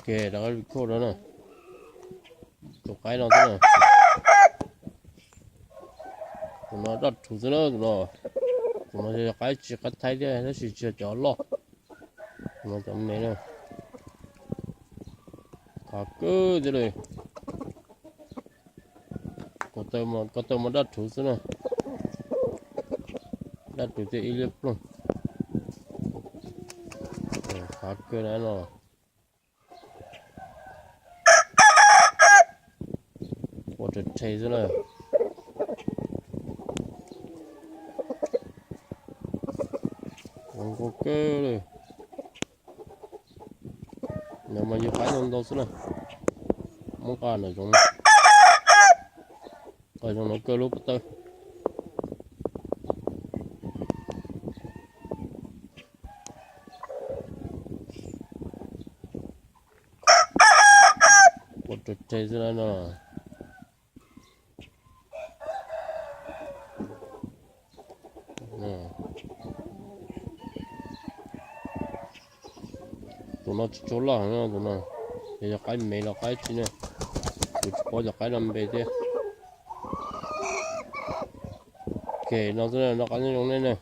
Ke rov qab li khauj rau na. Tus qaib no xwb na. Tus no daj rhuv xwb na tus no. Tus no yog qaib tsis qaib thaib thiab tab sis tsis yog cov loj. Tus no cov me na. Qhav kawg thiab li. Ko taw mas daj rhuv xwb na. Daj rhuv thiab ib liab ploog. Qhav kawg na no. Ua rhe rhe xwb na. Zoo nkauj kawg li. Nws mas yog qaib ntau ntau xwb na. Muab nqa nram zoov, nqa zoov no kawg lub pob tawb. Ua rhe rhe xwb na no. Tus no tsis tshua loj heev no, tus no yog qaib me los qaib tsi ne, kuv tsis paub cov qaib no npe thiab. Ke no xwb na, noj qab nyob zoo nej na.